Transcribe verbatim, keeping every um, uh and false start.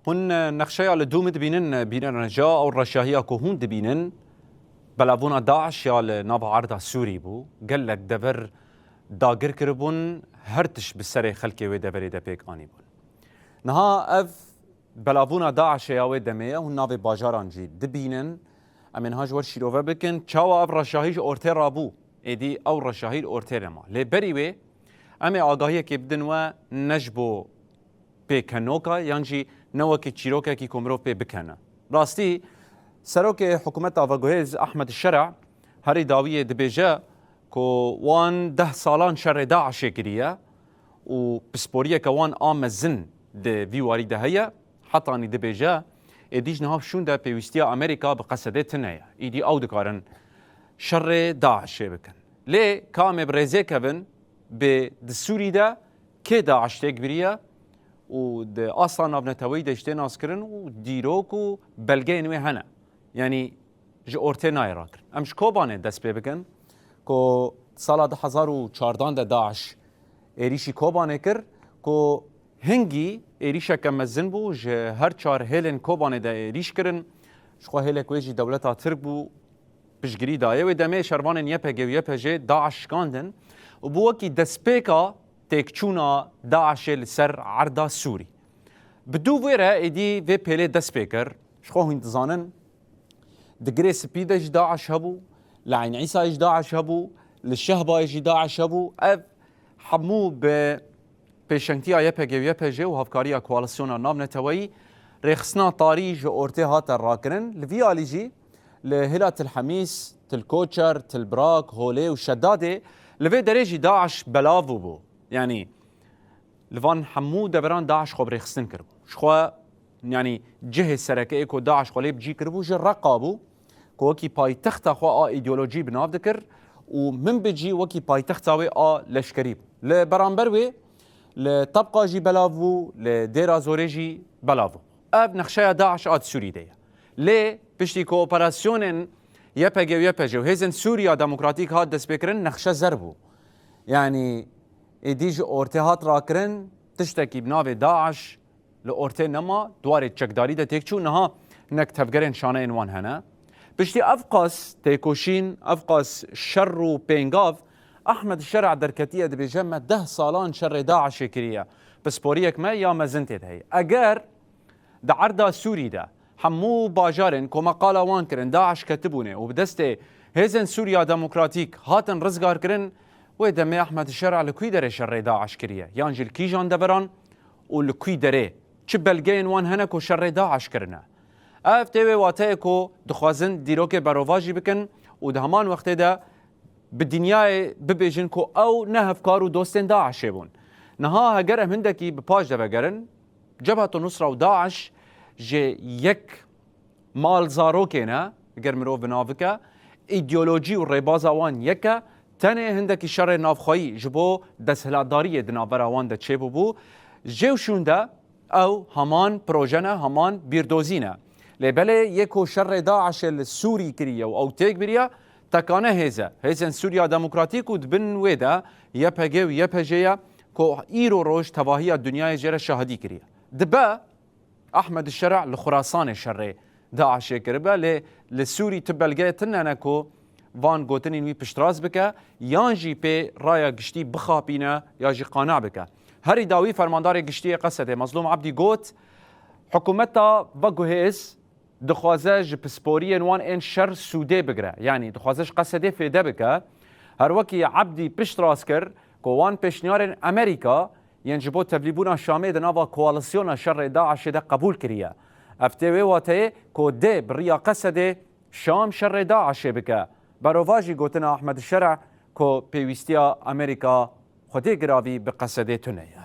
Hûn nexşeya li dû min dibînin, bînerên hêja, ew reşahiya ku hûn dibînin, belavbûna DAIŞ ya li nava erda Sûrî bû. Gelek dever dagir kiribûn, her tişt bi serê xelkê wê deverê de pêk anîbûn. Niha ev belavbûna DAIŞê ya wê demê ye, hûn navê bajaran jî dibînin. Em ê niha ji we re şîrove bikin, çawa ev reşahî ji ortê rabû, êdî ew reşahî li ortê nema. Lê berî wê em ê agahiyekê bidin we, ne ji bo pêkenoka, yan jî ne wekî çîrokekî ku mirov pê bikene. Rastî, serokê hikûmeta veguhêz Ahmed Şera herî dawiyê dibêje ku wan deh salan şerê DAIŞê kiriye û pisporiyeke wan a mezin di vî warî de heye. Hetanî dibêje, êdî ji niha şûn de pêwîstiya Amerîka bi Qesedê tune ye. Îdî ew dikarin şerê DAIŞê bikin. Lê ka em ê bi rêzê kevin, bê di Sûrî de kê DAIŞ têk biriye û di asta navneteweyî de ji tê naskirin û dîrok û belgeyên wê hene. Yanî ji ortê nayê rakirin. Em ji Kobanê dest pê bikin ku sala du hezar û çardan de DAIŞ êrîşî Kobanê kir ku hingî êrîşeke mezin bû, ji her çar hêlên Kobanê de êrîş kirin. Ji xwe hêlek wê jî dewleta Tirk bû, piştgirî daye. Wê demê şervanên Y P G û Y P J DAIŞ şikandin û bû wekî destpêka têkçûna DAIŞê li ser erda Sûrî. Bi dû vê re êdî vê pêlê dest pê kir. Ji xwe hûn dizanin, di Girê Spî de jî DAIŞ hebû, li Eyn Îsayê jî DAIŞ hebû, li Şehbayê jî DAIŞ hebû. Ev hemû bi pêşengtiya Y P G û Y P J û hevkariya koalîsyona navneteweyî rêxistina tarî ji ortê hate rakirin. Li vî alî jî li Hêla Til Hemîs, Til Koçer, Til Birak, Holê û Şedadê, li vê derê jî DAIŞ belav bûbû. Yanî li van hemû deveran DAIŞ xwe bi rêxistin kiribû. Ji xwe, yanî cihê sereke yê ku DAIŞ xwe lê bi cî kiribû jî Reqa bû, ku wekî paytexta xwe a îdeolojî bi nav dikir û min bi cî wekî paytexta wê a leşkerî bû. Li beramber wê li Tebqa jî belav bû, li Dêra Zorê jî belav bû. Ev nexşeya DAIŞ a di Sûrî de ye. Lê piştî ku operasyonên Y P G û Y P J û Hêzên Sûriya Demokratîk hat destpêkirin, nexşe zer bû. Yanî êdî ji ortê hat rakirin, tiştekî bi navê DAIŞ li ortê nema, di warê çekdarî de têk çû, niha hinek tevgerên şaneyên wan hene. Piştî evqas têkoşîn, evqas şer û pêngav, Ahmed Şera derketiye dibêje, me deh salan şerê DAIŞê kiriye. Pisporiyek me ya mezin tê de heye. Eger di erda Sûrî de hemû bajarên ku me qala wan kirin DAIŞ ketibûne û bi destê Hêzên Sûriya Demokratîk hatin rizgar kirin, wê demê Ahmed Şera li kûy derê şerê DAIŞ kiriye? Yan jî li kîjan deveran û li kûy derê? Çi belgeyên wan hene ku şerê DAIŞ kirine? Ev tê wê wateyê ku dixwazin dîrokê berovajî bikin û di heman wextê de bi dinyayê bibêjin ku ew ne hevkar û dostên DAIŞê bûn. Niha heger em hindekî bi paş de vegerin, Cebhetu Nusra û DAIŞ ji yek mal zarokê ne, eger mirov bi nav bike, îdeolojî û rêbaza wan yek e, tenê hindekî şerê navxweyî ji bo desthilatdariyê di navbera wan de çêbûbû. Jê û şûn de ew heman proje ne, heman bîrdozî ne. Lê belê yê ku şerê DAIŞê li Sûrî kiriye û ew têk biriye, tekane hêz e. Hêzên Sûriya Demokratîk û di bin wê de Y P G û Y P J ye ku îro roj tevahiya dinyayê jê re şahidî kiriye. Dibe Ahmed Şera li Xurasanê şerê DAIŞê kiribe, lê li Sûrî tu belgeyê tune ne ku van gotinên wî piştrast bike, yan jî pê raya giştî bixapîne ya jî qane bike. Herî dawî fermandarê giştî yê Qesedê Mezlûm Ebdî got, hikûmeta veguhêz dixwaze ji pisporiyên wan ên şer sûdê bigire, yanî dixwaze ji Qesedê fêde bike. Her wekî Ebdî piştrast kir ku wan pêşniyarên Amerîka yên ji bo tevlîbûna Şamê di nava koalîsyona şerê DAIŞê de qebûl kiriye. Ev tê wê wateyê ku dê bi riya Qesedê Şam şerê DAIŞê bike. Berovajî gotina Ahmed Şera ku pêwîstiya Amerîka xwedê giravî bi Qesedê tune ye.